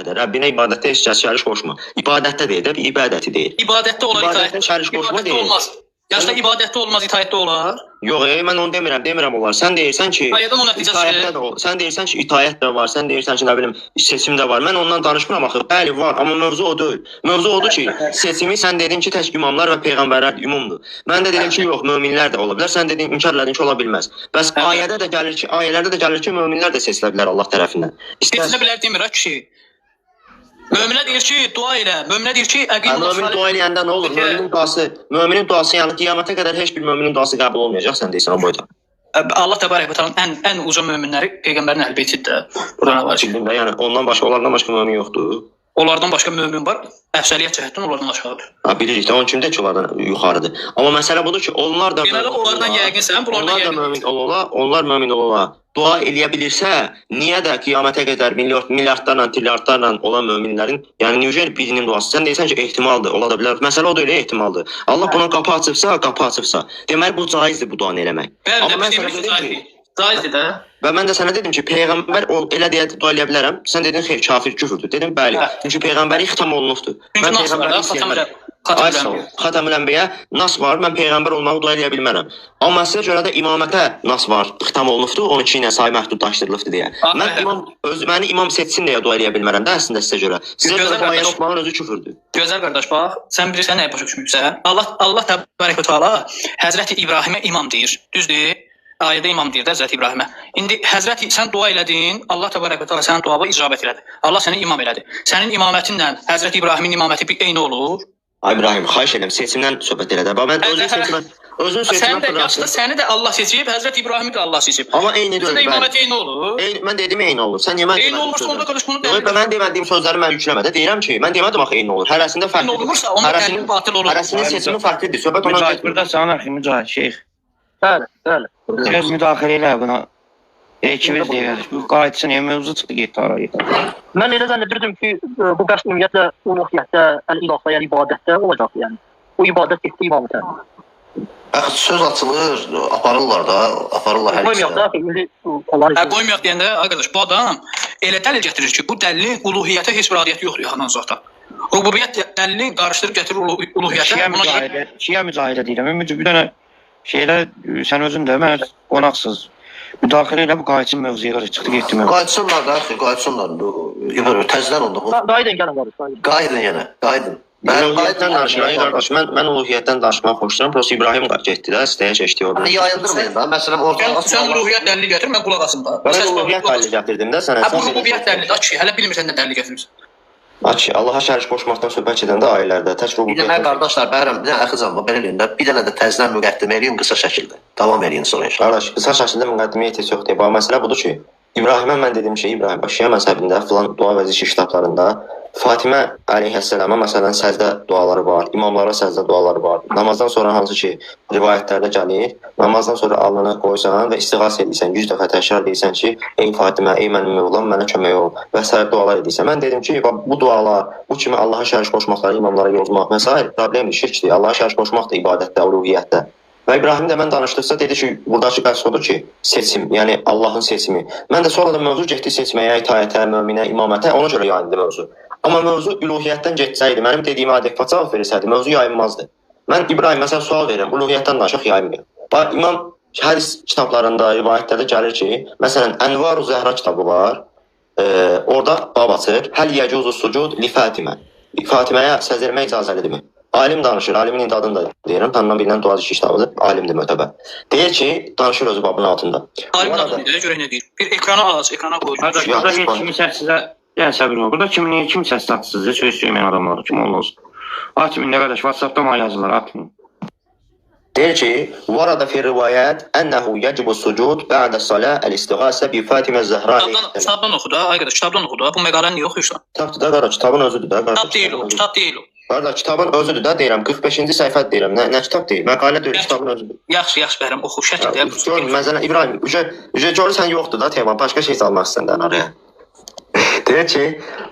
Rəbbinə ibadətdə heç kəs şərik qoşma. İbadətdə deyil də, bir ibadəti deyil. İbadətdə olar, İbadətdə itaətdə. şərik qoşma İbadətdə deyil. olmaz. Yaşda ibadətdə olmaz, itaətdə olar. Yox, mən onu demirəm, demirəm olar. Sən deyirsən ki, Ayədən o nəticə itaətdə çıxır. də ol. Sən deyirsən ki, itaət də var, sən deyirsən ki, nə bilim, seçim də var. Mən ondan danışmıram axı. Bəli, var, amma mövzu o deyil. Mövzu odur ki, seçimi sən dedin ki, tək imamlar və peyğəmbərlər ümumdur. Mən də dedim ki, yox, möminlər də ola bilər. Sən dedin, inkar elədin ki, ola bilməz. Bəs ayədə də gəlir ki, ayələrdə də gəlir ki, möminlər də seçilə bilər Allah tərəfindən. İstər Seçilə bilər demir ha kişi. Möminə deyir ki, dua elə. Möminə deyir ki, Hə, əqim mömin dua eləyəndə nə olur? Möminin duası, möminin duası yəni qiyamətə qədər heç bir möminin duası qəbul olmayacaq, sən deyirsən o boyda. Allah təbarək və təalanın ən uca möminləri peyğəmbərin əhl-i beytidir də. Burada nə var ki? Bildim də, yəni ondan başqa, onlardan başqa mömin yoxdur. Onlardan başqa mömin var. Əfzəliyyət cəhətdən onlardan aşağıdır. Ha, bilirik də, onun kimi də ki, onlardan yuxarıdır. Amma məsələ budur ki, onlar da Deməli mömin onlardan ola, yəqin sən, bunlardan onlar da yəqin. mömin ola, onlar mömin ola. Dua eləyə bilirsə, niyə də qiyamətə qədər milyardlarla, trilyardlarla olan möminlərin, yəni necə birinin duası? Sən deyirsən ki, ehtimaldır, ola da bilər. Məsələ o deyil, ehtimaldır. Allah buna qapı açıbsa, qapı açıbsa, deməli bu caizdir bu duanı eləmək. Bəli, Amma mən biz sənə demirik ki, dedim caizdir. ki, Caizdir də. və mən də sənə dedim ki, peyğəmbər ol, elə deyə dua eləyə bilərəm. Sən dedin xeyr, kafir küfürdür. Dedim bəli. Hə. Çünki peyğəmbəri xitam olunubdur. Çünki Mən nas var da, peyğəmbəri istəyirəm. Xatamül Ay sağ ol. Xatəmül Ənbiya nas var. Mən peyğəmbər olmağı dua eləyə bilmərəm. Amma sizə görə də imamətə nas var. Xitam olunubdur. 12 ilə sayı məhdudlaşdırılıbdır deyə. Mən imam öz məni imam seçsin deyə dua eləyə bilmərəm də əslində sizə görə. Sizə Gözəl görə bu ayəni qardaş. oxumağın özü küfürdür. Gözəl qardaş bax, sən bilirsən nəyi başa düşmüsən? Allah təbarək və təala Həzrəti İbrahimə imam deyir. Düzdür? Ayədə imam deyir də Həzrəti İbrahimə. İndi Həzrəti sən dua elədin, Allah təbarək və təala sənin duana icabət elədi. Allah səni imam elədi. Sənin imamətinlə Həzrəti İbrahimin imaməti bir eyni olur. Ay İbrahim, xahiş edirəm, seçimdən söhbət elə də. Bax mən özün seçimə, özün Sən seçimə də yaşlı, səni də Allah seçib, Həzrəti İbrahimi də Allah seçib. Amma eyni deyil. Sizin də imamət eyni olur. Eyni, mən dedim eyni olur. Sən niyə mən Eyni olursa onda qardaş bunu Yox, mən demədiyim sözləri mən yükləmə də. Deyirəm ki, mən demədim axı eyni olur. Hərəsində fərqlidir. Eyni olursa onda dəlil batil olur. Hərəsinin seçimi fərqlidir. Söhbət ona Mücahid getmir. burada sana axı Mücahid şeyx. Bəli, bəli. Biraz müdaxilə elə buna. İkimiz deyək. Bu qayıtsın, mövzu çıxdı getdi araya. Mən elə zənn edirdim ki, bu bəs ümumiyyətlə uluhiyyətdə, əl-ilahda, yəni ibadətdə olacaq yəni. Bu ibadət getdi imamətə. Axı söz açılır, aparırlar da, aparırlar hər Qoymayaq da, ikisi. indi onlar Hə, qoymayaq deyəndə ay qardaş, bu adam elə dəlil gətirir ki, bu dəlilin uluhiyyətə heç bir adiyyəti yoxdur yaxından uzaqdan. Rububiyyət dəlilini qarışdırıb gətirir uluhiyyətə. Şiə Buna görə mücahidə, şiə mücahidə deyirəm. Ümid bir dənə şeylə sən özün də mən qonaqsız. Müdaxilə elə bu qayıtsın mövzuya görə çıxdı getdi mövzu. Qayıtsınlar da, axı, qayıtsınlar. Təzədən onda. Qayıdın gəlin qardaş, qayıdın. Qayıdın yenə, qayıdın. Mən uluhiyyətdən danışıram, ay qardaş. Mən uluhiyyətdən danışmağı xoşlayıram. Prosta İbrahim getdi də, istəyə keçdi orada. Yayındırmayın da. Məsələn, ortalığa sən uluhiyyət dəlili gətir, mən qulaq asım da. Mən uluhiyyət dəlili gətirdim də sənə. Hə, bu rububiyyət dəlilidir, ay kişi, hələ bilmirsən nə dəlil gətirmirsən. Ay Allaha şərik qoşmaqdan söhbət gedəndə ayələrdə tək Bir də mən rububiyyət. qardaşlar, bəyərəm, bir dənə əxizam, belə eləyim də, bir dənə də təzədən müqəddimə eləyim qısa şəkildə. Davam eləyin sonra inşallah. Qardaş, qısa şəkildə müqəddiməyə ehtiyac yoxdur. Bax, məsələ budur ki, İbrahimə mən dedim ki, İbrahim, bax, Şiə məzhəbində filan dua və zikr kitablarında Fatimə əleyhissalama məsələn səcdə duaları var, imamlara səcdə duaları var. Namazdan sonra hansı ki rivayətlərdə gəlir, namazdan sonra alnına qoysan və istiğasə edirsən, 100 dəfə təkrar edirsən ki, ey Fatimə, ey mənim Mövlam, mənə kömək ol və sair dualar edirsən. Mən dedim ki, bax, bu dualar, bu kimi Allaha şərik qoşmaqları, imamlara yozmaq və sair problemdir, şirkdir. Allaha şərik qoşmaq da ibadətdə, uluhiyyətdə. Və İbrahim də mən danışdıqca dedi ki, buradakı bəhs odur ki, seçim, yəni Allahın seçimi. Mən də sonra da mövzu getdi seçməyə, itaətə, möminə, imamətə, ona görə yayındı mövzu. Amma mövzu üluhiyyətdən getsəydi, mənim dediyimə adekvat cavab verilsəydi, mövzu yayınmazdı. Mən İbrahim məsələn sual verirəm, uluhiyyətdən danışıq yayınmıyor. Bax, İmam hədis kitablarında, rivayətlərdə gəlir ki, məsələn, Ənvaru Zəhra kitabı var. Orada bab açır. Həl yəcuzu sucud li Fatimə. Fatiməyə səcdə etmək icazəlidirmi? Alim danışır, alimin indi adını da deyirəm, tanınan bilinən dua zikri kitabıdır, alimdir mötəbər. Deyir ki, danışır özü babın altında. Alimin adını deyir, görək nə deyir. Bir ekrana aç, ekrana qoy. Qardaş, burada heç kimi səssizə, yəni səbir ol. Burada kim niyə kim səs satsız, söz söyməyən adamlar, kim olsun. Atmayın nə qardaş, WhatsApp-da mənə yazırlar, atmayın. Deyir ki, varada fi rivayət ənəhu yecibu sucud ba'də salah el-istiğasə bi Fatimə Zəhra Kitabdan oxu da, ay qardaş, kitabdan oxu da. Bu məqaləni niyə oxuyursan? Kitabdır da qardaş, kitabın özüdür də qardaş. Kitab deyil o, kitab deyil o. Qardaş, kitabın özüdür də deyirəm, 45-ci səhifə deyirəm. Nə kitab deyil? Məqalə deyil, kitabın özüdür. Yaxşı, yaxşı Bəhram, oxu, şəkildə. Gör, məsələn, İbrahim, ücə görürsən yoxdur da tema, başqa şey salmaq istəndən araya. Deyir ki,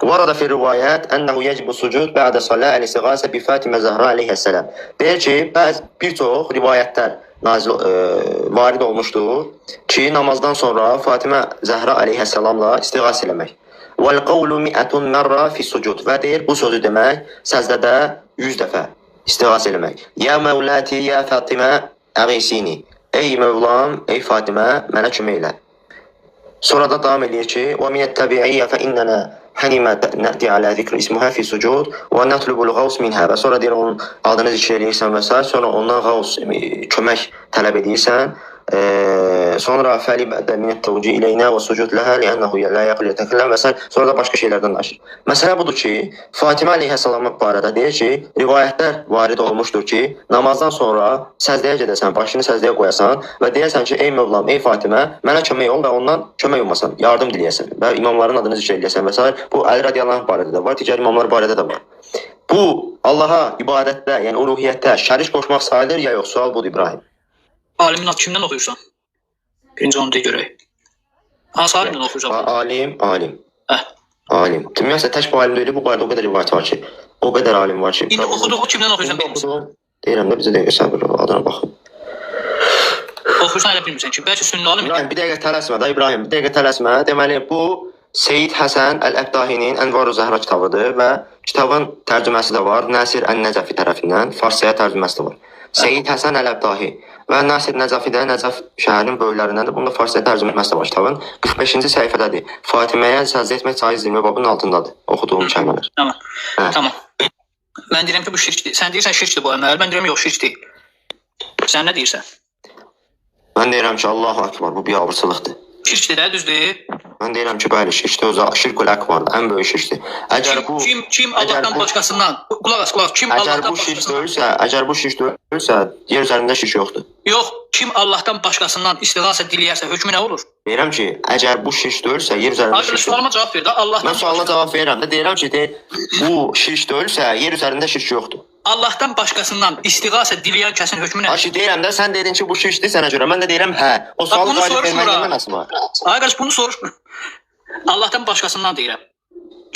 varada fi rivayət ənəhu yecibu sucud ba'də salah el-istiğasə bi Fatimə Zəhra əleyhissalam. Deyir ki, bəzi bir çox rivayətlər nazil varid olmuşdur ki, namazdan sonra Fatimə Zəhra əleyhissalamla istiğasə eləmək. Vəl qavlu mi'atun mərra fi sucud. Və deyir, bu sözü demək səcdədə 100 dəfə istiğasə eləmək. Ya Mövlati, ya Fatimə, əğisini. Ey Mövlam, ey Fatimə, mənə kömək elə. Sonra da davam eləyir ki, və minət-təbiiyyə fə innənə hənimə nə'ti alə zikri ismuhə fi sucud və nətlubul qavs minhə. Və sonra deyir, onun adını zikr eləyirsən və s. Sonra ondan qavs, kömək tələb edirsən. Sonra fəli bədə minət-təvci iləynə və sucud ləhə li'ənəhu la yaqul yətəkəlləm və s. Sonra da başqa şeylərdən danışır. Məsələ budur ki, Fatimə əleyhissalam barədə deyir ki, rivayətlər varid olmuşdur ki, namazdan sonra səcdəyə gedəsən, başını səcdəyə qoyasan və deyəsən ki, ey Mövlam, ey Fatimə, mənə kömək ol və ondan kömək ummasan, yardım diləyəsən və imamların adını zikr eləyəsən və s. Bu Əli radiyallahu anh barədə də var, digər imamlar barədə də var. Bu Allaha ibadətdə, yəni uluhiyyətdə şərik qoşmaq sayılır ya yox? Sual budur İbrahim. Alimin adı kimdən oxuyursan? Birinci onu deyə görək. Hansı alimdən oxuyursan? Alim, alim. Alim. Ümumiyyətlə tək bu alim deyil, bu barədə o qədər rivayət var ki, o qədər alim var ki. İndi oxuduğu kimdən oxuyursan bilmirsən? Deyirəm də bizə dəqiqə səbir ol, adına baxım. Oxuyursan elə bilmirsən ki, bəlkə sünni alim. İbrahim, bir dəqiqə tələsmə da İbrahim, bir dəqiqə tələsmə. Deməli bu Seyid Həsən Əl-Əbdahinin Ənvaru Zəhra kitabıdır və kitabın tərcüməsi də var. Nəsir Ən-Nəcəfi tərəfindən farsçaya tərcüməsi də var. Seyid Həsən Əl-Əbdahi və Nəsir Nəcəfi də Nəcəf şəhərinin böyüklərindəndir. Bunda farsça tərcüməsi də var kitabın. 45-ci səhifədədir. Fatiməyə səcdə etmək caizdirmi babının altındadır. Oxuduğum kəlmələr. Tamam. Hə. Tamam. Mən deyirəm ki, bu şirkdir. Sən deyirsən şirkdir bu əməl. Mən deyirəm yox, şirk deyil. Sən nə deyirsən? Mən deyirəm ki, Allahu Akbar, bu biabırçılıqdır. Şirkdir də, düzdür? Mən deyirəm ki, bəli, şirkdir, özü şirkül əkbardır, ən böyük şirkdir. Əgər bu kim Allahdan başqasından, qulaq as, qulaq as, kim Allahdan başqasından, əgər bu şirk deyilsə, yer üzərində şirk yoxdur. Yox, kim Allahdan başqasından istiğasə diləyərsə, hökmü nə olur? Deyirəm ki, əgər bu şirk deyilsə, yer üzərində şirk yoxdur. Sualıma cavab ver də, Allahdan. Mən sualına cavab verirəm də, deyirəm ki, bu şirk deyilsə, yer üzərində şirk yoxdur. Allahdan başqasından istiğasə diləyən kəsin hökmü nədir? Ayşe, deyirəm də, sən dedin ki, bu şirkdir sənə görə. Mən də deyirəm, hə. O sualı cavab verməyin nə mənası var? Ay qardaş, bunu soruşmuram. Allahdan başqasından deyirəm.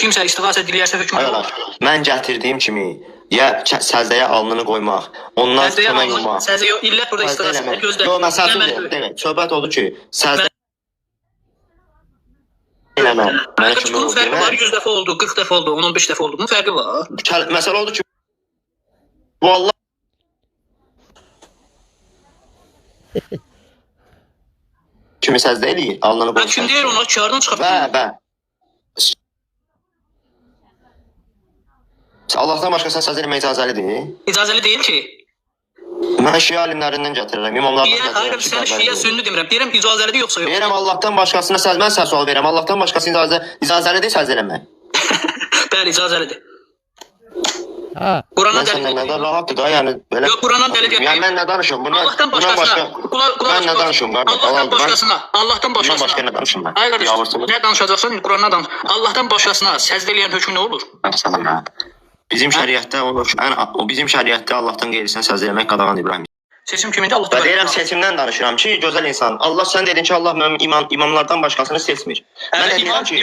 Kimsə istiğasə diləyərsə hökmü nə olur? Mən gətirdiyim kimi, ya səcdəyə alnını qoymaq, ondan kömək ummaq. Səcdəyə, yox, illət burada istiğasə gözlə. Yox, məsəl üçün deyirəm, söhbət odur ki, səcdə eləmə. Mənə kömək Bunun fərqi var, 100 dəfə oldu, 40 dəfə oldu, 15 dəfə oldu. Bunun fərqi var. Məsələ odur ki, bu Allah kimi səcdə eləyir, alnını qoyur. Kim deyir ona, kardan çıxa bilmir. Və. Allahdan başqasına səcdə eləmək icazəlidir? İcazəli deyil ki. Mən şiə alimlərindən gətirirəm, imamlardan gətirirəm. Hayır, sən şiə sünni demirəm. Deyirəm icazəlidir yoxsa yox? Deyirəm Allahdan başqasına səcdə, mən sənə sual verirəm. Allahdan başqasına icazəlidir səcdə eləmək? Bəli, icazəlidir. Qurandan dəlil. Mən rahatdır da, yəni belə. Yox, Qurandan dəlil yox. Yəni mən nə danışım? Bundan Allahdan başqasına. Mən nə danışım qardaş? Allahdan başqasına, Allahdan başqasına. Bundan başqa nə danışım mən? Ay qardaş, nə danışacaqsan Qurandan danış. Allahdan başqasına səcdə eləyən hökmü nə olur? Bizim şəriətdə o bizim şəriətdə Allahdan qeyrisinə səcdə eləmək qadağandır İbrahim. Seçim kimindir? Allahdan. Və deyirəm seçimdən danışıram ki, gözəl insan. Allah sən dedin ki, Allah imamlardan başqasını seçmir. Mən də deyirəm ki,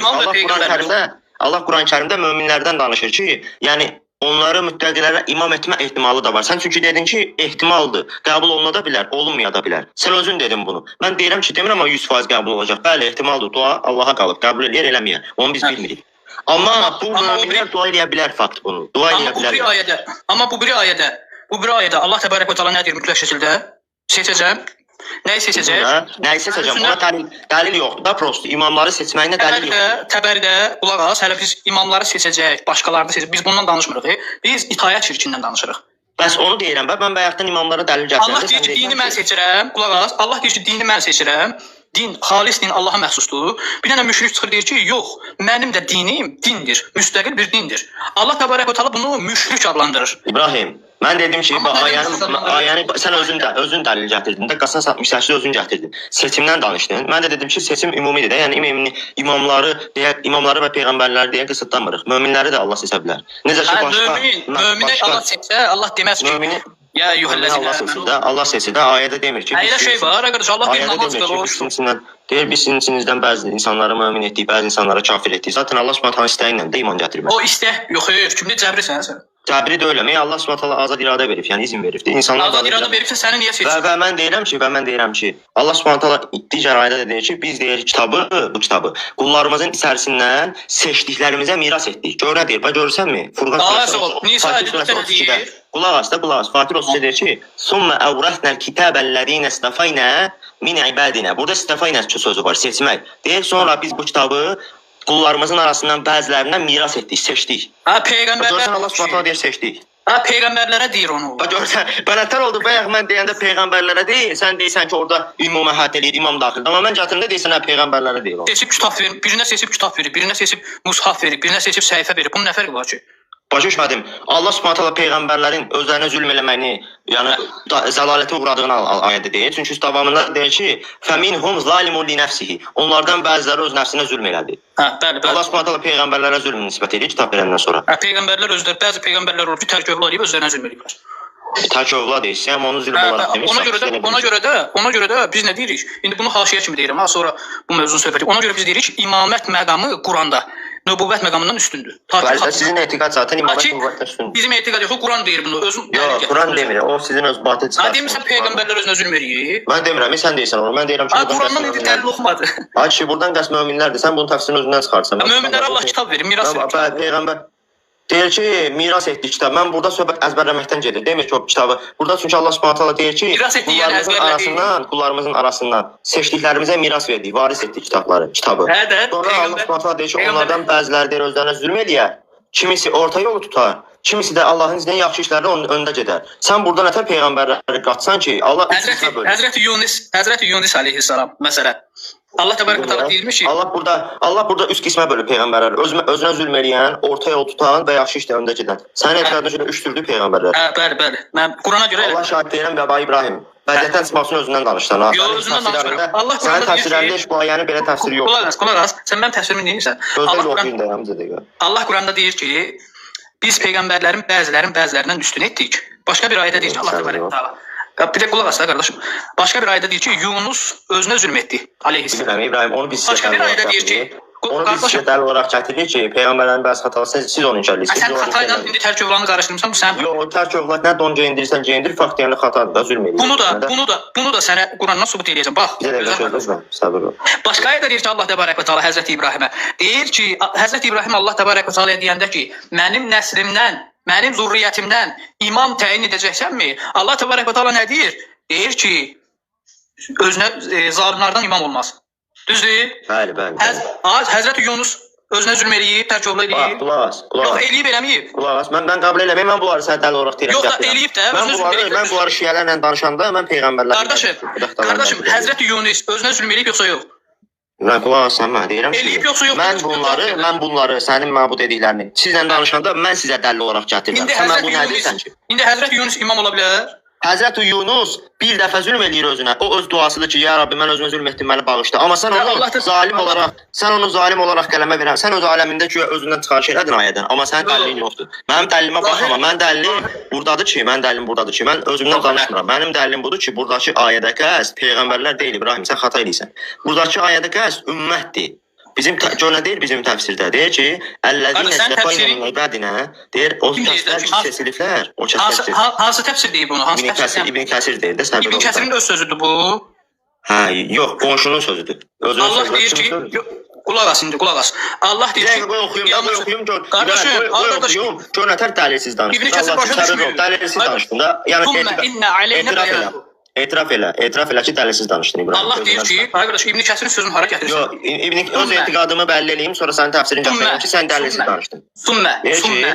Allah Quran-Kərimdə möminlərdən danışır ki, yəni onları müttəqilərə imam etmə ehtimalı da var. Sən çünki dedin ki, ehtimaldır. Qəbul oluna da bilər, olunmaya da bilər. Sən özün dedin bunu. Mən deyirəm ki, demirəm amma 100% qəbul olacaq. Bəli, ehtimaldır. Dua Allaha qalıb. Qəbul eləyər, eləməyər. Onu biz bilmirik. Amma bu möminlər dua eləyə bilər fakt bunu. Dua eləyə bilər. Amma bu bir ayədə, Allah təbarək və təala nə deyir mütləq şəkildə? Seçəcəm. Nəyi seçəcək? Nəyi seçəcəm? Ona dəlil yoxdur da prosto. İmamları seçməyinə dəlil yoxdur. Təbəridə qulaq as, hələ biz imamları seçəcək, başqalarını seçəcək. Biz bundan danışmırıq. Biz itaət şirkindən danışırıq. Bəs onu deyirəm. Mən bayaqdan imamlara dəlil gətirirəm. Allah deyir ki, dini mən seçirəm. Qulaq as. Allah deyir ki, dini mən seçirəm. Din, xalis din Allaha məxsusdur. Bir dənə müşrik çıxır deyir ki, yox, mənim də dinim dindir, müstəqil bir dindir. Allah təbarək və təala bunu müşrik adlandırır. İbrahim, mən dedim ki, ayəni sən özün dəlil gətirdin də, Qasas 68-i özün gətirdin. Seçimdən danışdın. Mən də dedim ki, seçim ümumidir də, yəni imamları deyə, imamları və peyğəmbərləri deyə qısıtlamırıq. Möminləri də Allah seçə bilər. Necə ki başqa mömini Allah seçsə, Allah deməz ki, ya eyyuhellezine amenu. Allah seçir də, ayədə demir ki, elə şey var, qardaş, Allah bir namaz qılır. Deyir, biz sizin içinizdən bəzi insanları mömin etdik, bəzi insanlara kafir etdik. Zaten Allah Subhanahu taala istəyi ilə də iman gətirmək. O istək, yox, xeyr, kimdir cəbrisən sən? Cəbri deyiləm. Allah Subhanahu taala azad iradə verib, yəni izin veribdir. İnsanlar Azad iradə veribsə səni niyə seçib? Və mən deyirəm ki, Allah Subhanahu taala digər ayədə də deyir ki, biz deyir kitabı, bu kitabı qullarımızın içərisindən seçdiklərimizə miras etdik. Gör nə deyir? Bax görürsənmi? Furqan surəsi. Nisa 54-də deyir. Qulaq as da, qulaq as. Fatir 32 deyir ki, "Summa awrasnal kitabellezine istafayna min ibadina." Burada istafayna sözü var, seçmək. Deyir sonra biz bu kitabı qullarımızın arasından bəzilərindən miras etdik, seçdik. Ha, peyğəmbərlər. Görürsən Allah Subhanahu taala deyir seçdik. Ha, peyğəmbərlərə deyir onu. Bax görürsən, bələdlər oldu. Bayaq mən deyəndə peyğəmbərlərə deyil, sən deyirsən ki, orada ümumi əhatə eləyir, imam daxildir. Amma mən gətirimdə deyirsən, hə, peyğəmbərlərə deyil o. Seçib kitab verir, birinə seçib kitab verir, birinə seçib mushaf verir, birinə seçib səhifə verir. Bunun nə fərqi var ki? Başa düşmədim. Allah Subhanahu taala peyğəmbərlərin özlərinə zülm eləməyini, yəni zəlalətə uğradığını ayədə deyir. Çünki davamında deyir ki, "Fəminhum zalimun li nəfsihi." Onlardan bəziləri öz nəfsinə zülm elədi. Hə, bəli, bəli. Allah Subhanahu taala peyğəmbərlərə zülm nisbət edir kitab verəndən sonra. Hə, peyğəmbərlər özləri, bəzi peyğəmbərlər olub ki, tərk övlad eləyib özlərinə zülm eləyiblər. Tərk övlad deyirsən, amma onu zülm olaraq demiş. Ona görə də biz nə deyirik? İndi bunu haşiyə kimi deyirəm, ha, sonra bu mövzunu söhbət edirik. Ona görə biz deyirik ki, imamət məqamı Quranda nübüvvət məqamından üstündür. Bəli, sizin etiqad zaten imamət nübüvvətdən üstündür. Bizim etiqad yox, Quran deyir bunu. Özün Yox, Quran demir. O sizin öz batıl çıxarışınız. Ha, demirsən peyğəmbərlər özünə zülm eləyir. Mən demirəm, sən deyirsən onu. Mən deyirəm ki, Qurandan indi dəlil oxumadı. Ay kişi, buradan qəsd möminlərdir. Sən bunun təfsirini özündən çıxartsan. Möminlərə Allah kitab verir, miras verir. Bəli, peyğəmbər deyir ki, miras etdik kitab. Mən burada söhbət əzbərləməkdən gedir. Demir ki, o kitabı. Burada çünki Allah Subhanahu taala deyir ki, qullarımızın arasından seçdiklərimizə miras verdik, varis etdik kitabları, kitabı. Hə, sonra Allah Subhanahu taala deyir ki, onlardan bəziləri deyir özlərinə zülm eləyər, kimisi orta yolu tutar, kimisi də Allahın izni yaxşı işlərdə onun öndə gedər. Sən burada nətər peyğəmbərləri qatsan ki, Allah Həzrəti Yunus əleyhissalam məsələn. Allah təbarək və təala deyirmiş ki, Allah burada üç qismə bölüb peyğəmbərləri. Özünə zülm eləyən, orta yol tutan və yaxşı işlə öndə gedən. Sənin etiqadına görə üç türlü peyğəmbərlər. Hə, bəli, bəli. Mən Qurana görə Allah şahid deyirəm bəba İbrahim. Vəziyyətdən çıxmaq üçün özündən danışsan ha. Yox, özündən danışmıram. Allah sənin təfsirlərində heç bu ayəni belə təfsiri yoxdur. Qulaq as, qulaq as. Sən mənim təfsirimi neyirsən? Allah Quranda deyir ki, biz peyğəmbərlərin bəzilərin bəzilərindən üstün etdik. Başqa bir ayədə deyir ki, Allah təbarək və təala. Bir də qulaq as da qardaşım. Başqa bir ayədə deyir ki, Yunus özünə zülm etdi əleyhissalam. İbrahim, onu biz başqa bir ayədə deyir ki, onu biz sizə dəlil olaraq gətirir ki, peyğəmbərlərin bəzi xataları siz onu inkar edirsiniz. Sən xata ilə indi tərk övlanı qarışdırmısan, bu sənin. Yox, tərk övlad nə don geyindirirsən, geyindir, fakt yəni xatadır da, zülm edir. Bunu da sənə Qurandan sübut eləyəcəm. Bax. Bizə də belə səbir ol. Başqa ayədə deyir ki, Allah təbarək və təala Həzrəti İbrahimə deyir ki, Həzrəti İbrahim Allah təbarək və təalaya deyəndə ki, mənim nəslimdən, mənim zürriyyətimdən imam təyin edəcəksənmi? Allah təbarək və təala nə deyir? Deyir ki, özünə zalimlardan imam olmaz. Düzdür? Bəli, bəli. Həzrəti Yunus özünə zülm eləyib, tərk övlad eləyib. Qulaq as, qulaq as. Yox, eləyib, eləməyib. Qulaq as. Mən qəbul eləməyim, mən bunları sənə dəlil olaraq deyirəm. Yox da eləyib də, özünə zülm eləyib. Mən bunları şiələrlə danışanda mən peyğəmbərlərlə. Qardaşım, Həzrəti Yunus özünə zülm eləyib yoxsa yox? Mən qulaq as, sən mənə deyirəm ki, eləyib yoxsa yox? Mən bunları sənin məbud dediklərini sizlə danışanda mən sizə dəlil olaraq gətirirəm. Sən mən bunu nə deyirsən ki? İndi Həzrəti Yunus imam ola bilər? Həzrəti Yunus bir dəfə zülm eləyir özünə. O öz duasıdır ki, ya Rabbi mən özümə zülm etdim, məni bağışla. Amma sən onu zalim olaraq, sən onu zalim olaraq qələmə verən, sən öz aləmində güya özündən çıxarış elədin ayədən. Amma sənin dəlilin yoxdur. Mənim dəlilimə bax, amma mənim dəlilim burdadır ki, mən özümdən danışmıram. Mənim dəlilim budur ki, buradakı ayədə qəsd peyğəmbərlər deyil İbrahim, sən xata eləyirsən. Buradakı ayədə qəsd ümmətdir. Bizim gör nə deyir bizim təfsirdə? Deyir ki, əlləzinə istəfayna ibadinə, deyir o kəslər ki, seçiliblər, o kəslər. Hansı təfsir deyir bunu? Hansı təfsir? İbn Kəsir deyir də, səbir İbn Kəsirin öz sözüdür bu. Hə, yox, qonşunun sözüdür. Özünün Allah deyir ki, qulaq as indi, qulaq as. Allah deyir ki, qoy oxuyum, gör. Qardaşım, qardaşım, gör nətər dəlilsiz danışdın. İbn Kəsir başa düşmür. Dəlilsiz danışdın da. Yəni etiraf elə, etiraf elə ki, dəlilsiz danışdın İbrahim. Allah deyir ki, qardaş, İbn Kəsirin sözünü hara gətirirsən? Yox, öz etiqadımı bəlli eləyim, sonra sənin təfsirini gətirirəm ki, sən dəlilsiz danışdın. Sümmə, sümmə,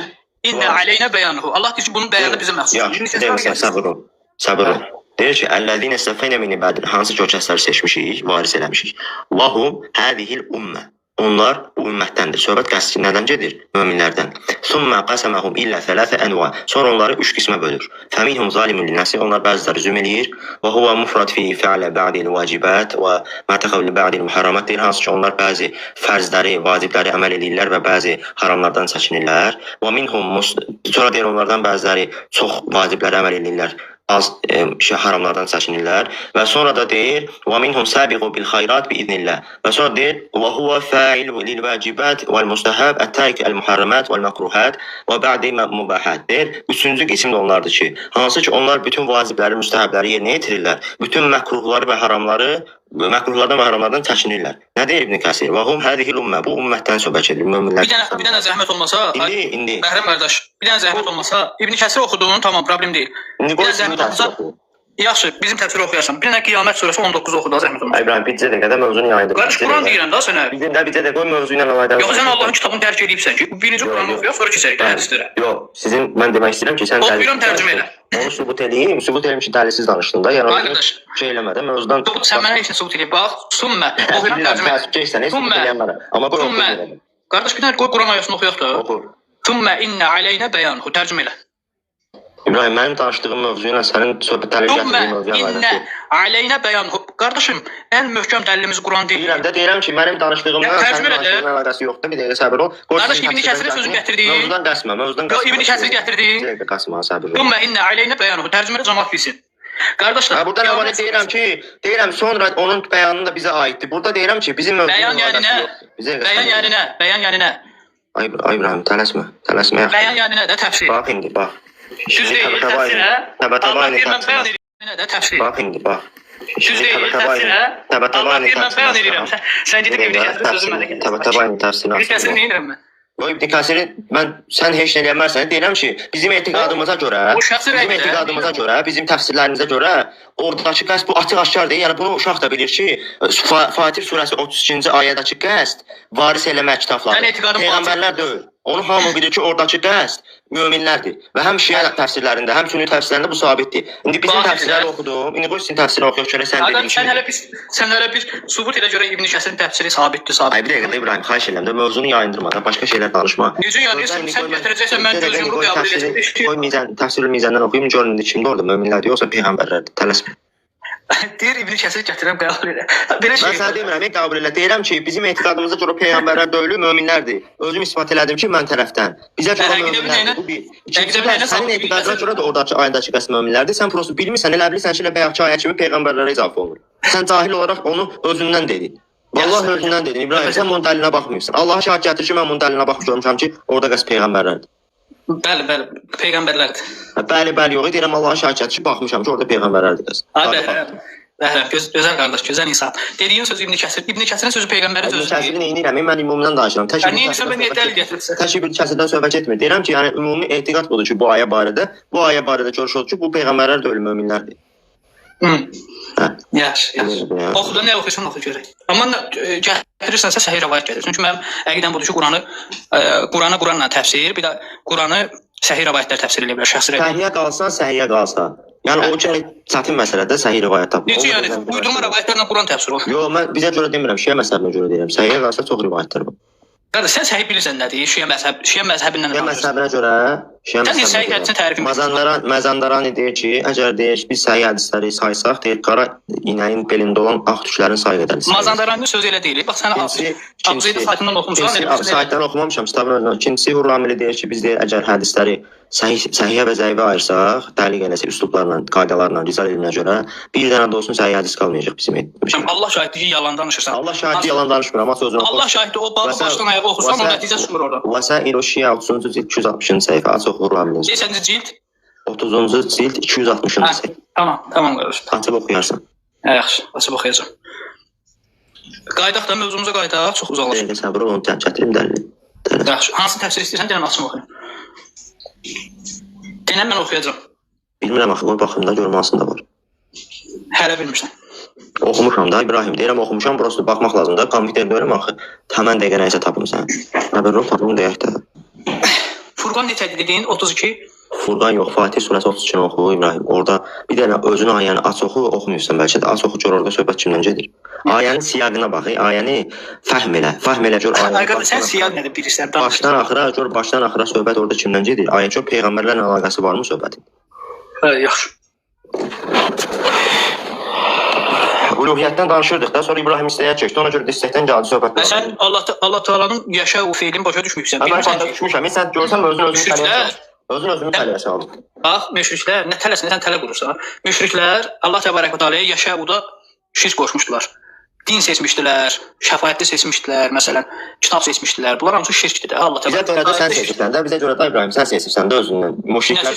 innə aleynə bəyanuhu. Allah deyir ki, bunun bəyanı bizə məxsusdur. Yox, səbir ol, səbir ol. Deyir ki, əlləzinə istəfəynə min ibadin, hansı ki o kəsləri seçmişik, varis eləmişik. Lahum hədihil ümmə. Onlar bu ümmətdəndir. Söhbət qəsdi nədən gedir? Möminlərdən. Summa qasamahum illə thalatha anwa. Sonra onları üç qismə bölür. Fəminhum zalimun li-nafsi. Onlar bəziləri zülm eləyir. Və huwa mufrad fi fi'la ba'dil vacibat və ma təxavvül ba'dil muharramat. Deyir hansı ki onlar bəzi fərzləri, vacibləri əməl eləyirlər və bəzi haramlardan çəkinirlər. Və minhum sonra deyir onlardan bəziləri çox vacibləri əməl eləyirlər, az şey haramlardan çəkinirlər və sonra da deyir və minhum sabiqu bil xeyrat bi iznillah və sonra deyir və huve fa'il lil vacibat vel mustahab at-tarik el muharramat vel mekruhat və ba'di mubahat deyir. Üçüncü qism də onlardır ki, hansı ki onlar bütün vacibləri, müstəhəbləri yerinə yetirirlər, bütün məkruhları və haramları, məkruhlardan və haramlardan çəkinirlər. Nə deyir İbn Kəsir? Və hum hadihi'l ümmə. Bu ümmətdən söhbət edir, möminlər. Bir dənə zəhmət olmasa, indi Bəhrəm qardaş, bir dənə zəhmət olmasa, İbn Kəsir oxuduğun tamam, problem deyil. İndi Bir qoy dənə zəhmət olmasa, oxu. Yaxşı, bizim təfsiri oxuyarsan. Bir dənə Qiyamət surəsi 19 oxu da zəhmət olmasa. Ay İbrahim, bir dəqiqə də mövzunu yayındır. Qardaş, Quran deyirəm da sənə. Bizim də bir dəqiqə qoy mövzu ilə əlaqədar. Yox, sən Allahın kitabını tərk eləyibsən ki, birinci Quranı oxuyaq, sonra keçərik də hədislərə. Yox, sizin mən demək istəyirəm ki, sən Oxuyuram, tərcümə elə. Onu sübut eləyim, sübut eləyim ki, dəlilsiz danışdın da. Yəni Ay qardaş, şey eləmədən mövzudan sən mənə heç nə sübut eləyib. Bax, sümmə, oxuyuram tərcümə elə. Keçsən, heç sübut eləyəmərəm. Amma qoy oxu. Qardaş, bir dənə qoy Quran ayəsini oxuyaq da. Oxu. Sümmə innə aleynə bəyanuhu. Tərcümə elə. İbrahim, mənim danışdığım mövzu ilə sənin söhbət dəlil gətirdiyin mövzuya əlaqəsi yox. Aleynə bəyanuhu. Qardaşım, ən möhkəm dəlilimiz Quran deyil. Deyirəm də, deyirəm ki, mənim danışdığımla sənin danışdığın əlaqəsi yoxdur. Bir dəqiqə səbir ol. Qardaş, İbn Kəsirin sözünü gətirdi. Mövzudan qəsmə, mövzudan qəsmə. Yox, İbn Kəsir gətirdi. Bir dəqiqə qəsmə, səbir ol. Sümmə innə aleynə bəyanuhu. Tərcümə elə camaat bilsin. Qardaşlar, burada nə var? Deyirəm ki, deyirəm sonra onun bəyanı da bizə aiddir. Burada deyirəm ki, bizim mövzunun bəyan yəni nə? Bəyan yəni nə? Bəyan yəni nə? Ay İbrahim, tələsmə. Tələsmə yaxşı. Bəyan yəni nə də təfsir. Bax indi, bax. Düz deyil, təfsirə. Allah deyir, mən bəyan edirəm də təfsir. Bax indi, bax. Düz deyil, təfsirə. Allah deyir, mən bəyan edirəm. Sən gedib İbn Kəsirin sözünü mənə gətir. Təbətəbayın təfsirini. İbn Kəsiri nə edirəm mən? Yox, İbn Kəsiri mən sən heç nə eləməzsən. Deyirəm ki, bizim etiqadımıza görə, bizim etiqadımıza görə, bizim təfsirlərimizə görə oradakı qəsd bu açıq-aşkar deyil. Yəni bunu uşaq da bilir ki, Fatir surəsi 32-ci ayədəki qəsd varis eləmək kitablardır. Peyğəmbərlər deyil. Onu hamı bilir ki, oradakı qəsd möminlərdir. Və həm şiə təfsirlərində, həm sünni təfsirlərində bu sabitdir. İndi bizim təfsirləri oxudum. İndi qoy sizin təfsiri oxuyaq görək sən dediyin kimi. Sən hələ bir sübut elə görə İbn Kəsirin təfsiri sabitdir, sabit. Ay bir dəqiqə İbrahim, xahiş edirəm də mövzunu yayındırma da, başqa şeylər danışma. Necə yəni? Sən gətirəcəksən, mən göz yumruq qəbul edəcəm. Qoy mizan, təfsirül mizandan oxuyum, görün indi kimdir orada, möminlərdir yoxsa peyğəmbərlərdir? Tələsmə. Deyir İbn Kəsir gətirəm qəbul elə. Belə şey. Mən sənə demirəm, qəbul elə. Deyirəm ki, bizim etiqadımıza görə peyğəmbərlər deyil, möminlərdir. Özüm isbat elədim ki, mən tərəfdən. Bizə görə möminlərdir. Bu bir. İkincisi də sənin etiqadına görə də oradakı ayədəki qəsd möminlərdir. Sən prosta bilmirsən, elə bilirsən ki, elə bayaqki ayə kimi peyğəmbərlərə izafə olunur. Sən cahil olaraq onu özündən dedin. Vallahi özündən dedin. İbrahim, sən bunun dəlilinə baxmıyorsan. Allaha şahid gətir ki, mən bunun dəlilinə baxıb görmüşəm ki, orada qəsd peyğəmbərlərdir. Bəli, bəli, peyğəmbərlərdir. Bəli, bəli, yox, deyirəm Allaha şahid gətir ki, baxmışam ki, orada peyğəmbərlərdir qəsd. Ay Bəhrəm, Bəhrəm, gözəl qardaş, gözəl insan. Dediyin sözü İbn Kəsir, İbn Kəsirin sözü peyğəmbərin sözü. İbn Kəsirin neynirəm? Mən ümumdan danışıram. Tək İbn Kəsirdən söhbət etmir. Deyirəm ki, yəni ümumi etiqad budur ki, bu ayə barədə, görüş odur ki, bu peyğəmbərlər deyil, möminlərdir. Yaxşı, yaxşı. Oxuda nə oxuyursan oxu görək. Amma gətirirsənsə səhih rəvayət gətir. Çünki mənim əqidəm budur ki, Quranı Qurana Quranla təfsir, bir də Quranı səhih rəvayətlər təfsir eləyə bilər, şəxsi rəvayət. Səhihə qalsa, səhihə qalsa. Yəni o ki çətin məsələdir, səhih rəvayət tapmaq. Necə yəni? Uydurma rəvayətlərlə Quran təfsir olur. Yox, mən bizə görə demirəm, şiə məzhəbinə görə deyirəm. Səhihə qalsa çox rəvayətlər var. Qardaş, sən səhih bilirsən nədir? Şiə məzhəb, şiə məzhəbindən danışırsan. Şiə məzhəbinə görə, şiə məzhəbinə görə. Mazandarani deyir ki, əgər deyir biz səhih hədisləri saysaq, deyir qara inəyin belində olan ağ tüklərin sayı qədər. Mazandaraninin sözü elə deyil. Bax sən Abzeydi saytından oxumusan, elə saytdan oxumamışam, kitabın özündən. İkincisi Hurramili deyir ki, biz deyir əgər hədisləri səhihə və zəifə ayırsaq, təliq eləsək üslublarla, qaydalarla, rical elminə görə bir dənə də olsun səhih hədis qalmayacaq bizim etmişik. Allah şahiddir ki, yalan danışırsan. Allah şahiddir, yalan danışmıram, amma sözünü oxu. Allah şahiddir, o babı başdan ayağa oxusan, o nəticə çıxmır orada. Vəsailu Şiə 30-cu cild 260-cı səhifə, aç oxu Hurramilin. Neçənci cild? 30-cu cild 260-cı səhifə. Tamam, tamam qardaş. Açıb oxuyarsan. Yaxşı, açıb oxuyacağam. Qayıdaq da mövzumuza qayıdaq, çox uzaqlaşıq. Dəqiqə səbir ol, onu gətirim dəlili. Yaxşı, hansı təfsir istəyirsən, denən açım oxuyum. Denən mən oxuyacağam. Bilmirəm axı, qoy baxım da görüm hansında var. Hələ bilmirsən. Oxumuşam da İbrahim, deyirəm oxumuşam, prosto baxmaq lazımdır. Kompüter deyirəm axı, həmən dəqiqə nəyisə tapım sən. Səbir ol, tapım deyək də. Furqan neçə dedin? 32? Furqan yox, Fatih surəsi 32-ni oxu İbrahim. Orada bir dənə özünü ayəni aç oxu, oxumuyorsan bəlkə də. Aç oxu gör orada söhbət kimdən gedir. Ayənin siyaqına bax, ayəni fəhm elə. Fəhm elə gör ayəni. Ay sən siyaq nədir bilirsən? Başdan axıra gör, başdan axıra söhbət orada kimdən gedir? Ayə gör peyğəmbərlərlə əlaqəsi varmı söhbətin? Hə, yaxşı. Uluhiyyətdən danışırdıq da, sonra İbrahim istəyə çəkdi, ona görə istəkdən gəldi söhbət. Və sən Allah Taala'nın yaşa o feilini başa düşməyibsən. Mən başa düşmüşəm. Sən görsən özün özünü Özün özünü tələyə saldın. Bax, müşriklər nə tələsinə sən tələ qurursan. Müşriklər Allah təbarək və təalaya Yəşəuda şirk qoşmuşdular. Din seçmişdilər, şəfaətli seçmişdilər, məsələn, kitab seçmişdilər. Bunlar hamısı şirkdir də. Allah Bizə təbarək görə də sən seçibsən də, bizə görə də İbrahim sən seçibsən də özündən. Müşriklər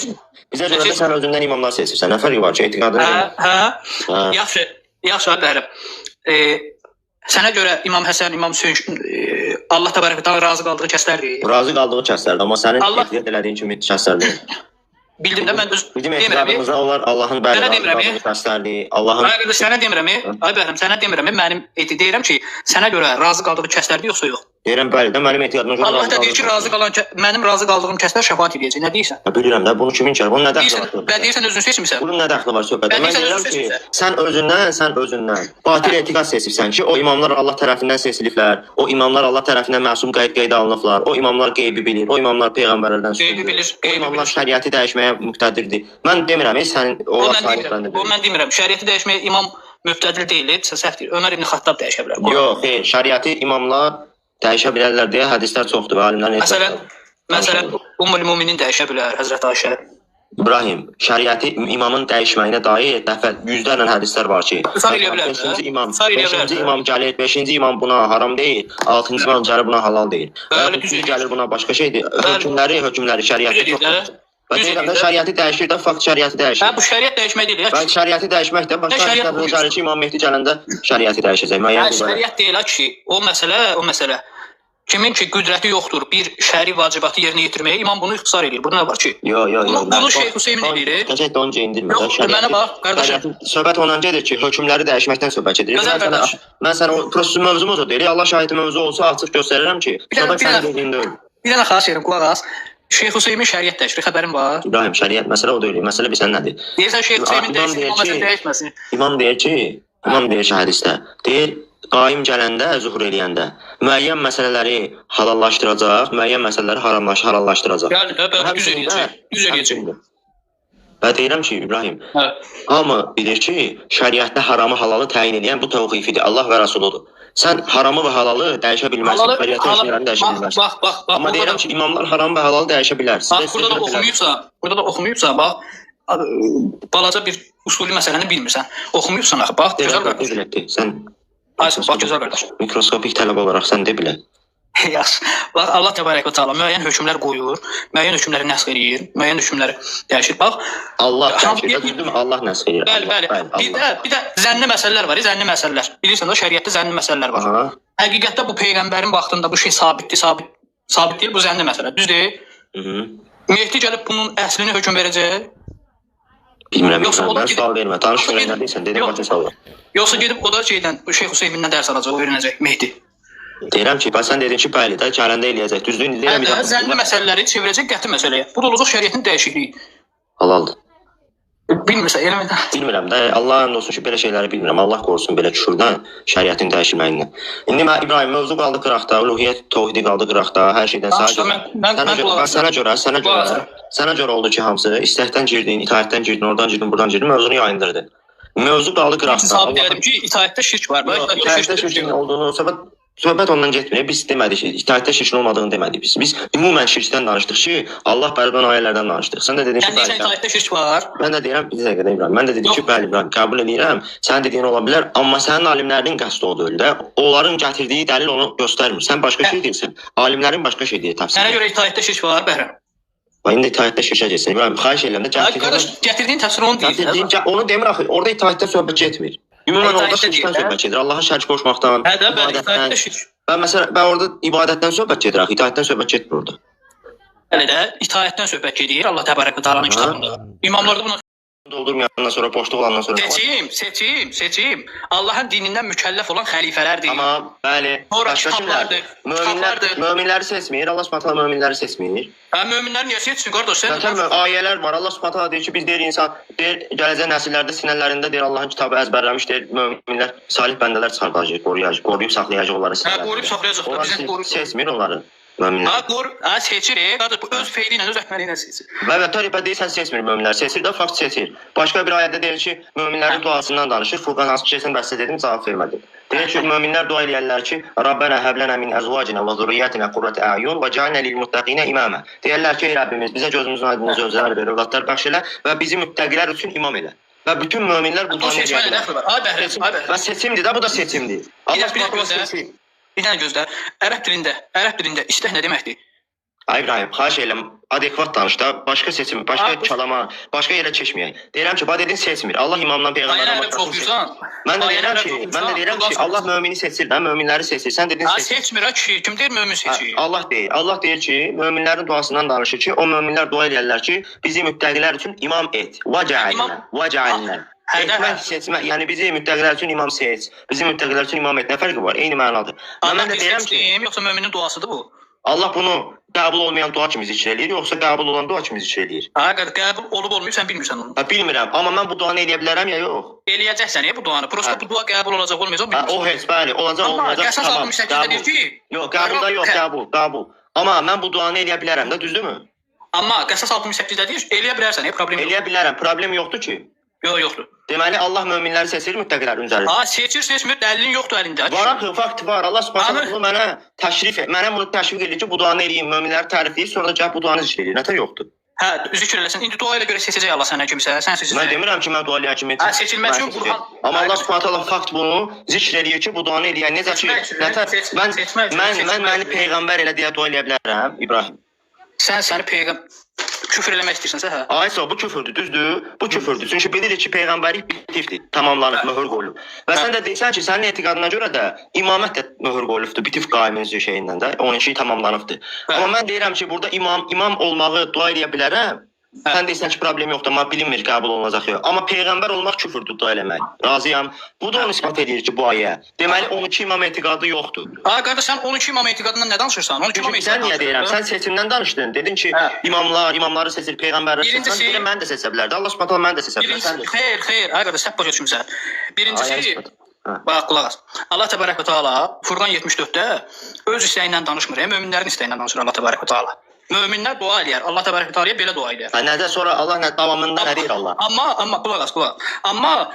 bizə görə də sən özündən imamlar seçibsən. Nə fərqi var ki, etiqadın? Hə, hə. Yaxşı, yaxşı Bəhram. Sənə görə İmam Həsən, İmam Hüseyn Allah təbarək və təala razı qaldığı kəslərdir. Razı qaldığı kəslərdir, amma sənin etiqad elədiyin kimi kəslər deyil. Bildim də mən öz bizim etiqadımızda onlar Allahın bəli razı qaldığı kəslərdir. Allahın Ay qardaş, sənə demirəm, ay Bəhram, sənə demirəm, mənim deyirəm ki, sənə görə razı qaldığı kəslərdir yoxsa yox? Deyirəm bəli də mənim etiqadıma görə. Allah da deyir ki, razı qalan mənim razı qaldığım kəslər şəfaət edəcək. Nə deyirsən? Ya, bilirəm də bunu kimin kər? Bunun nə dəxli var? Və deyirsən özün seçmisən. Bunun nə dəxli var söhbətə? Mən deyirəm ki, sən özündən batil etiqad seçibsən ki, o imamlar Allah tərəfindən seçiliblər, o imamlar Allah tərəfindən məsum qeyd alınıblar, o imamlar qeybi bilir, o imamlar peyğəmbərlərdən üstündür. O imamlar şəriəti dəyişməyə müqtədirdir. Mən demirəm, sənin o mən demirəm. Şəriəti dəyişməyə imam müqtədir deyil, səhv deyir. Ömər ibn Xattab dəyişə bilər. Yox, xeyr, şəriəti imamlar dəyişə bilərlər deyə hədislər çoxdur və alimlərin Məsələn, Ummul Müminin dəyişə bilər, Həzrət Ayşə. İbrahim, şəriəti imamın dəyişməyinə dair dəfə yüzlərlə hədislər var ki, 5-ci imam gəlir, 5-ci imam buna haram deyil, 6-cı imam gəlir buna halal deyil. Bəli, gəlir buna başqa şeydir. Hökmləri şəriəti çoxdur. Və deyirəm də şəriəti dəyişir də, fakt şəriəti dəyişir. Hə, bu şəriət dəyişmək deyil. Bəli, şəriəti dəyişmək də başqa hədislər gəlir ki, İmam Mehdi gələndə şəriəti dəyişəcək. Hə, şəriət deyil ki, o məsələ kimin ki qüdrəti yoxdur bir şəri vacibatı yerinə yetirməyə, imam bunu ixtisar edir. Burada nə var ki? Yox, yox. Bunu Şeyx Hüseyn eləyir. Qəşəng də onu indirmə. Yox, mənə bax, qardaşım. Söhbət ondan gedir ki, hökmləri dəyişməkdən söhbət gedir. Mən sənə o prosta mövzumuz o deyil. Allah şahidi mövzu olsa açıq göstərirəm ki, söhbət sənin dediyin deyil. Bir dənə xahiş edirəm, qulaq as. Şeyx Hüseynin şəriət dəyişir, xəbərin var? İbrahim, şəriət məsələ o deyil. Məsələ bilirsən nədir? Deyirsən Şeyx Hüseynin dəyişir, o məsələ dəyişməsin. İmam deyir ki, hədisdə, deyir, qaim gələndə, zuhur eləyəndə müəyyən məsələləri halallaşdıracaq, müəyyən məsələləri haramlaşdıracaq. Bəli, bəli, düz eləyəcək, düz eləyəcək. Və deyirəm ki, İbrahim, hamı bilir ki, şəriətdə haramı halalı təyin eləyən bu təvqifidir, Allah və Rəsuludur. Sən haramı və halalı dəyişə bilməzsin, şəriətə hökmlərini dəyişə bilməzsin. Bax, amma deyirəm ki, imamlar haramı və halalı dəyişə bilər. Bax, burada da oxumayıbsa, bax, balaca bir usulü məsələni bilmirsən. Oxumayıbsan axı, bax, gözəl qardaş. Sən bax, gözəl qardaş. Mikroskopik tələb olaraq sən de bilə. Yaxşı. Bax, Allah təbarək və təala müəyyən hökmlər qoyur, müəyyən hökmləri nəsx eləyir, müəyyən hökmləri dəyişir. Bax, Allah dəyişir. Düzdürmü? Allah nəsx eləyir. Bəli, bəli. Bir də zənni məsələlər var, zənni məsələlər. Bilirsən də şəriətdə zənni məsələlər var. Aha. Həqiqətdə bu peyğəmbərin vaxtında bu şey sabitdir, sabit deyil, bu zənni məsələ. Düzdür? Mehdi gəlib bunun əslini hökm verəcək. Bilmirəm, mən sual vermə. Danış görən nə deyirsən, dedim başa sual ver. Yoxsa gedib o da şeydən, Şeyx Hüseynindən dərs alacaq, öyrənəcək Mehdi. Deyirəm ki, bax sən dedin ki, bəli də gələndə eləyəcək. Düzdür, indi deyirəm. Hə, zənni məsələləri çevirəcək qəti məsələyə. Bu da olacaq şəriətin dəyişikliyi. Halaldır. Bilmirsən, eləmi? Bilmirəm də. Allah and olsun ki, belə şeyləri bilmirəm. Allah qorusun belə küfürdən, şəriətin dəyişilməyindən. İndi mən İbrahim mövzu qaldı qıraqda, uluhiyyət təvhidi qaldı qıraqda, hər şeydən sənə görə, sənə görə oldu ki, hamısı istəkdən girdin, itaətdən girdin, oradan girdin, buradan girdin, mövzunu yayındırdı. Mövzu qaldı qıraqda. Sabit elədim ki, itaətdə şirk var. İtaətdə şirkin olduğunu söhbət ondan getmir. Biz demədik ki, itaətdə şirkin olmadığını demədik biz. Biz ümumən şirkdən danışdıq ki, Allah bərabər ayələrdən danışdıq. Sən də dedin ki, bəli. Sən deyirsən itaətdə şirk var. Mən də deyirəm, bir dəqiqə də İbrahim. Mən də dedim ki, bəli İbrahim, qəbul edirəm. Sənin dediyin ola bilər, amma sənin alimlərinin qəsdi o deyil də. Onların gətirdiyi dəlil onu göstərmir. Sən başqa şey deyirsən. Alimlərin başqa şey deyir təfsir. Sənə görə itaətdə şirk var, Bəhram. Bax indi itaətdə şirkə getsin. İbrahim, xahiş edirəm də gətirdiyin. Gətirdiyin təfsir onu deyir. Onu demir axı. Orada itaətdə söhbət getmir. Ümumən orada şirkdən söhbət gedir. Allaha şərik qoşmaqdan, ibadətdən. Və məsələn, və orada ibadətdən söhbət gedir axı, itaətdən söhbət getmir orada. Bəli də, itaətdən söhbət gedir Allah təbarək və təalanın kitabında. İmamlar da buna doldurmayandan sonra, boşluq olandan sonra. Seçim. Allahın dinindən mükəlləf olan xəlifələrdir. Tamam, bəli. Sonra kitablardır. Möminləri seçmir. Allah Subhanahu taala möminləri seçmir. Hə, möminləri niyə seçsin qardaş? Sən Zaten ayələr var. Allah Subhanahu taala deyir ki, biz deyir insan, deyir gələcək nəsillərdə sinələrində deyir Allahın kitabı əzbərləmiş deyir möminlər, salih bəndələr çıxardacaq, qoruyacaq, qoruyub saxlayacaq onları. Hə, qoruyub saxlayacaq. Onlar seçmir onları. Möminlər. Ha, qor, ha, seçir, qardaş, bu öz feili ilə, öz əməli ilə seçir. Və və tarifə deyirsən seçmir möminlər. Seçir də fakt seçir. Başqa bir ayədə deyir ki, möminlərin duasından danışır. Furqan hansı ki, sən bəhs dedim, cavab vermədin. Deyir ki, möminlər dua eləyərlər ki, Rabbənə həblənə min əzvacina və zurriyyətinə qurrətə əyun və cealnə lil muttaqinə imamə. Deyərlər ki, ey Rəbbimiz, bizə gözümüzün aydınlığı zövcələr ver, övladlar bəxş elə və bizi müttəqilər üçün imam elə. Və bütün möminlər bu Bu duanı seçmə eləyə nə bilər. dəxli var? Ay Bəhrəm, ay Bəhrəm. Və seçimdir də, bu da seçimdir. Allah Bir dənə subhanahu gözlə. Bir dənə gözlə. Ərəb dilində istək nə deməkdir? Ay İbrahim, xahiş edirəm, adekvat danış da, başqa seçim, başqa Ay, bu- kəlama, başqa yerə keçməyək. Deyirəm ki, bax dedin seçmir. Allah imamdan Ayəni peyğəmbərdən ərəb başqasını seçmir. oxuyursan. Mən də Ayəni deyirəm ərəb ki, mən də oxuyursan, deyirəm ki, Qur'an Allah mömini seçir də, möminləri seçir. Sən dedin Ha, seçmir. seçmir ha kişi. Kim deyir mömin Hə, seçir? Allah deyir. Allah deyir ki, möminlərin duasından danışır ki, o möminlər dua eləyərlər ki, bizi müttəqilər üçün imam et. Və cealnə, və cealnə. Hə, də, Etmək, hə. seçmək, yəni bizi müttəqilər üçün imam seç. Bizi müttəqilər üçün imam et. Nə fərqi var? Eyni mənadır. Və Allah mən də deyir deyirəm ki, seçdim, yoxsa möminin duasıdır bu? Allah bunu qəbul olmayan dua kimi zikr eləyir, yoxsa qəbul olan dua kimi zikr eləyir? Ha, qəbul olub olmayıb sən bilmirsən onu. Ha, bilmirəm, amma mən bu duanı eləyə bilərəm ya yox? Eləyəcəksən bu duanı. Prosta Hə. bu dua qəbul olacaq, olmayacaq Ha, o bilmirsən. heç, bəli, olacaq, Amma olmayacaq, Qəsas tamam, 68-də deyir qəbul. ki, Yox, qəbulda yox, Hə. qəbul, qəbul. Amma mən bu duanı eləyə bilərəm də, düzdürmü? Amma Qəsas 68-də deyir, eləyə bilərsən, problem yox. Eləyə bilərəm, problem yoxdur ki. Yox, yoxdur. Deməli Allah möminləri seçir, müttəqilərin üzərində. Ha, seçir, seçmir, dəlilin yoxdur əlində. Var axı, fakt var. Allah subhanahu Amma- bunu mənə təşrif, mənə bunu təşviq edir ki, bu duanı eləyim, möminləri tərifləyir, sonra da gəlib bu duanı zikr eləyir. Nətər yoxdur? Hə, zikr eləsin. İndi dua ilə görə seçəcək Allah səndən kimsə, sən seçəcək. Mən demirəm ki, mən dua eləyən kimi. Hə, seçilmək mən üçün seçəcək. Qur'an- Amma Allah subhanahu taala fakt bunu zikr eləyir ki, bu duanı eləyən necə ki, Seçmək üçün, nətər mən seçmək üçün, mən mən seçmək məni üçün. peyğəmbər elə deyə dua eləyə bilərəm, İbrahim. Sən səni peyğəmbər küfür eləmək istəyirsənsə, hə. Aysa bu küfürdür, düzdür? Bu küfürdür. Çünki bilirik ki, peyğəmbərlik bitifdir, tamamlanıb, möhür qoyulub. Və sən də deyirsən ki, sənin etiqadına görə də imamət də möhür qoyulubdur, bitif qaimin şeyindən də, 12 tamamlanıbdır. Hə. Amma mən deyirəm ki, burada imam olmağı dua eləyə bilərəm. Hə. Sən deyirsən ki, problem yoxdur, amma bilinmir qəbul olunacaq yox. Amma peyğəmbər olmaq küfürdür dua eləmək. Razıyam. Bu da onu isbat edir ki, bu ayə. Deməli 12 imam etiqadı yoxdur. Ha, qardaş, sən 12 imam etiqadından nə danışırsan? 12 imam Çünki sən niyə etiqadından deyirəm? Sən seçimdən danışdın. Dedin ki, Hə. imamlar, imamları seçir, peyğəmbərləri seçir. Birincisi- Mən deyirəm, məni də seçə bilərdi. Allah Subhanahu taala məni də seçə bilər. Sən Birincisi, də. xeyr, xeyr, ay qardaş, səhv başa düşmüsən. Ayə Birincisi, isbat. Hə. bax qulaq as. Allah təbarək və təala Furqan 74-də öz istəyi ilə danışmır, möminlərin istəyi ilə danışır Allah təbarək və təala. Möminlər dua eləyər. Allah təbarək və təalaya belə dua eləyər. Hə, nədə sonra Allah nə davamında nə deyir Allah? Amma qulaq as, qulaq. Amma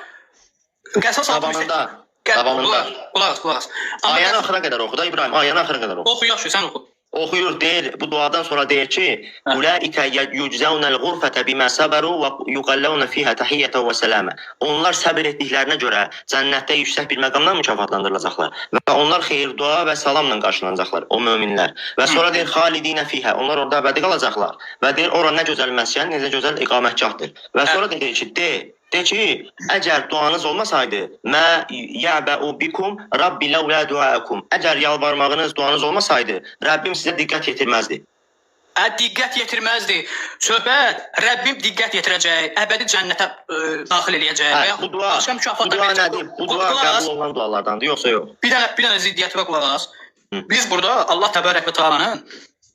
Qəsas 68 Davamında, davamında. Qulaq as, qulaq as. Amma Ayəni Qəsas- axıra qədər oxu da İbrahim, ayəni axıra qədər oxu. oxu yaxşı, sən oxu. Oxuyur, deyir, bu duadan sonra deyir ki, Hə. Ulaika yuczavnal ğurfata bima sabaru və yuqallawna fiha tahiyyatan və salama. Onlar səbr etdiklərinə görə cənnətdə yüksək bir məqamdan mükafatlandırılacaqlar və onlar xeyir dua və salamla qarşılanacaqlar o möminlər. Və sonra deyir xalidina fiha. Onlar orada əbədi qalacaqlar. Və deyir ora nə gözəl məskən, necə gözəl iqamətgahdır. Və sonra da deyir ki, de ki, əgər duanız olmasaydı, mə yəbəu bikum rabbi ləulə duakum. Əgər yalvarmağınız, duanız olmasaydı, Rəbbim sizə diqqət yetirməzdi. Ə, diqqət yetirməzdi. Söhbət Rəbbim diqqət yetirəcək, əbədi cənnətə daxil eləyəcək Hə, və yaxud bu dua, başqa bu mükafatlar dua verəcək. nədir? Bu dua Qulaq as. qəbul olunan dualardandır, yoxsa yox? Bir dənə ziddiyyət var, qulaq as. Hı. Biz burada Allah təbarək və təalanın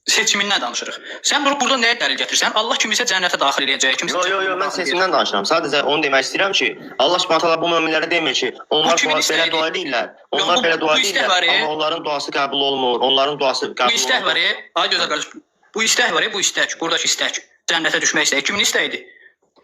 seçimindən danışırıq. Sən bunu burada nəyə dəlil gətirirsən? Allah kimisə cənnətə daxil eləyəcək, kimisə Yo, yo, yo, mən cənnətə daxil eləyəcək. seçimdən danışıram. Sadəcə onu demək istəyirəm ki, Allah Subhanahu taala bu möminlərə demir ki, onlar kimin dua, belə istəyidir? dua eləyirlər. Yox, Onlar belə dua bu istək eləyirlər, var, e? amma onların duası qəbul olmur. Onların duası Bu qəbul istək olmur. var, ay gözəl qardaş. Bu istək var, bu istək, buradakı istək. Cənnətə düşmək istəyi kimin istəyidir?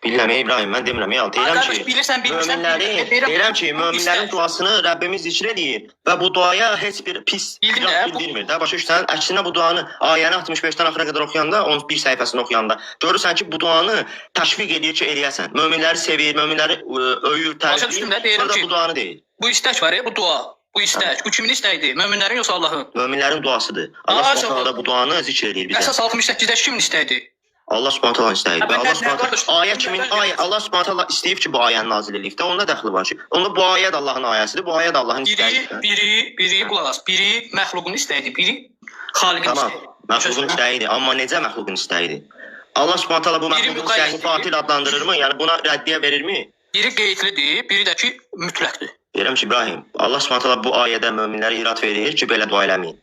Bilirəm ey İbrahim, mən demirəm ya, deyirəm Qardaş, ki, bilirsən, bilmirsən, möminləri, bilirəm. deyirəm ki, Bu möminlərin istək. duasını Rəbbimiz zikr eləyir və bu duaya heç bir pis Bildim günah də, bu- bildirmir də. Başa düşürsən? Əksinə bu duanı ayəni 65-dən axıra qədər oxuyanda, 11 səhifəsini oxuyanda görürsən ki, bu duanı təşviq eləyir ki, eləyəsən. Möminləri sevir, möminləri öyür, Başa düşdüm də, tərifləyir. deyirəm Sonra da ki- bu duanı deyir. Bu istək var, bu dua. Bu istək. Bu kimin istəyidir? Möminlərin yoxsa Allahın? Möminlərin duasıdır. Allah Aa, Subhanahu taala bu duanı zikr eləyir bizə. Qəsas 68-də kimin istəyidir? Allah Subhanahu taala istəyir. Hə, Və mən Allah nə- Subhanahu qardaş, taala ayə kimin nə- ayə Allah Subhanahu taala istəyib ki, bu ayəni nazil eləyib də. Onda dəxli var ki, onda bu ayə də Allahın ayəsidir, bu ayə də Allahın Biri, istəyidir. biri qulaq as. Biri məxluqun istəyidir, biri xaliqin Tamam. istəyidir. Məxluqun istəyidir, amma necə məxluqun istəyidir? Allah Subhanahu taala bu Biri məxluqun müqayyətdir. istəyini batil adlandırırmı? Yəni buna rəddiyə verirmi? Biri qeydlidir, biri də ki mütləqdir. Deyirəm ki, İbrahim, Allah Subhanahu taala bu ayədə möminlərə irad verir ki, belə dua eləməyin.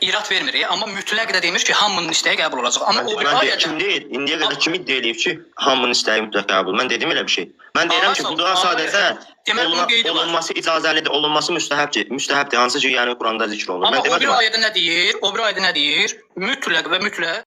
İrad vermir, amma mütləq də demir ki, hamının istəyi qəbul olacaq. Amma o bir Mən ayədə kim deyir? İndiyə qədər kim iddia eləyib ki, hamının istəyi mütləq qəbul? Mən dedim elə bir şey. Mən deyirəm ki, bu dua sadəcə Deməli, bunun qeydi var. olunması icazəlidir, olunması müstəhəbdir. Müstəhəbdir, hansı ki, yəni Quranda zikr olunur. Amma Mən o bir demədim. ayədə nə deyir? O bir ayədə nə deyir? Mütləq və mütləq.